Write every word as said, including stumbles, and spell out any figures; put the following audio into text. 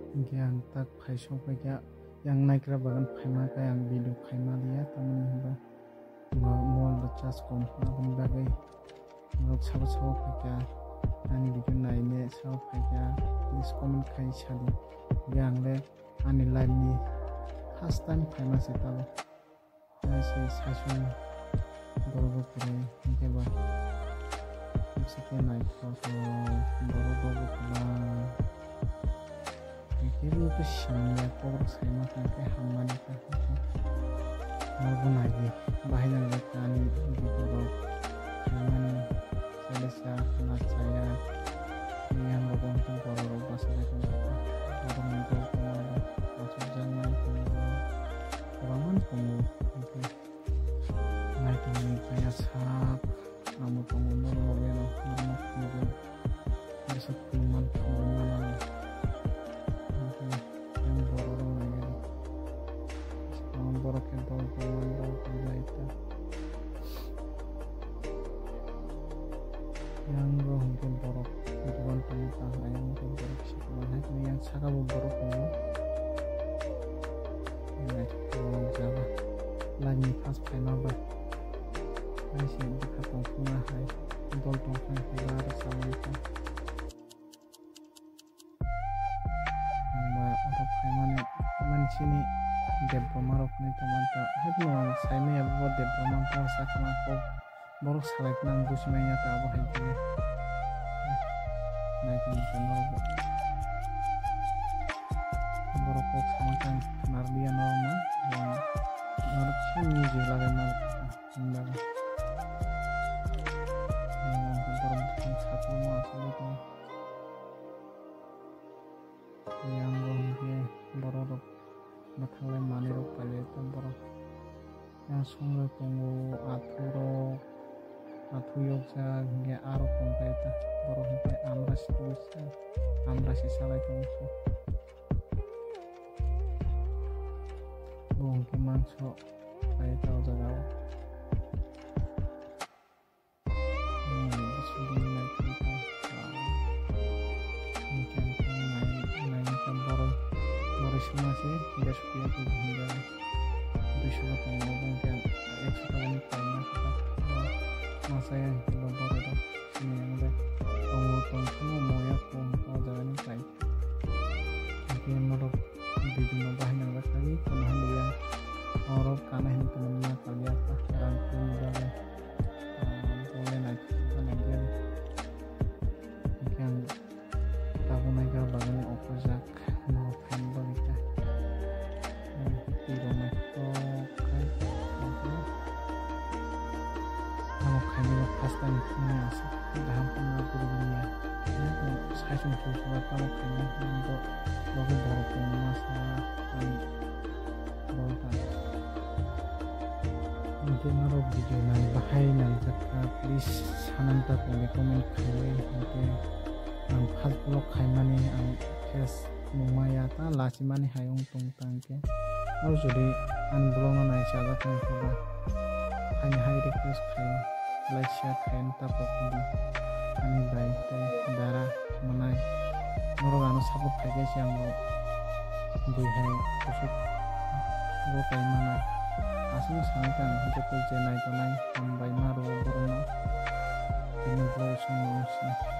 Hinkhe ang tak phai sokphaikha, yang naikra bagwi phaima khe ang video khaima liya, tamoni hinba mobile bo charge kom, aboni bagwi norok sabo sabo phaikha, ani video naine sabo phaikha, please comment khai sadi. Hinkhe ang le ani life ni first time phaima se talo. Hai se saichung borok bo kwrwi, hinkhe ba bwswk khe naithotok, borok bo kwbang. Hinkhe bo khe siniya, kokrok saima tang khe hammani kha hinkhe. Norok bo nai di, bahai nang jak ani video rok khaimani. Salisa, Nachaya, Miyang rok wngkha borok rok bachajak wngkha. Borok ni dol tongma rok achukjaknai tongo. Kwbangma tongo hinkhe. Naitomani kaya sak amo tongo norok loge no norok no phunukgo. Kaisa khulumani khulumani hinkhe yang borok rok naiya. Borok khe dol tongmani dol tonglaita. Yang rok hinkhe borok dogan tongwi tang, ayang hinkhe borok kisa kwbang hai, yang saka bo borok tongo. Naithotok jaga, life ni first phaima bai. Hai se bwkha tongthokma hai, dol tongthok hai, aro samani kha. Ba oro phaimani mansini Debbarma rok hinwi tongmani ta. Haikhe no saimaya bo Debbarma bo sakma kok borok salai khna ang buchimanya ta abo hai khe. Naitong tongma rok borok kok sama khe ang khnar liya norokno. Norok khe music lagai ma rok ta hinbago. Borok bwkhang satung ma asugwi tongo. Yang bo hinkhe borok rok mwthanglai manwi rok pailai tong borok. Yang songrok tongo, athu rok, athu yokjak hinkhe arok tongkha eta. Borok hinkhe amra si tongsa, amra si salai tongsa. Bo hinkhe mangso pailai ta o jaga o. Hmm, bwswk naithok kha. Hinkhe ang khe nai-, nainai khe borok, borok sima se gas piya twi hinjak. Duiso bo tongo, obo hinkhe ang ekso taka ni paina kha. Masa ya hinkhe bo borok rok sini ang le tongo, tong phano moya phone o jaga ni pai. Hinkhe norok video no bahai nang rwkha, kono hamya. Oro kana hin kono ma kaliya kha, rang kuni bagwi. Ah, bo le naithok kha nang ya. Hinkhe ang tabuk naikha bagwi opor jak, no phaina bagwi kha. Hmm, twi rok naithok khai, tamo khainai first time khna aswk kaham khna gurugwi ya. Saichung chwng chwng tamo khainai hinwi bo, bo khe borok tongma sa ani. Bolta. Hinkhe norok video nai bahai nangjakha, please sanani ta tongdi comment khaiwi, hinkhe ang first vlog khaimani ang face nungma ya ta lachimani hai wng tong tang khe. Norok jodi ani vlog no nai chajak wngkha ba, haini hai request khai, like, share khai ta pokdi ani bai tei dara. Manai norok ano support khaikhe se ang bui hai kusuk bo kai manai. Aswkno sanai kha ang joto je nai tonai hambai ma rwo borokno. Tini vlog song no wngsi.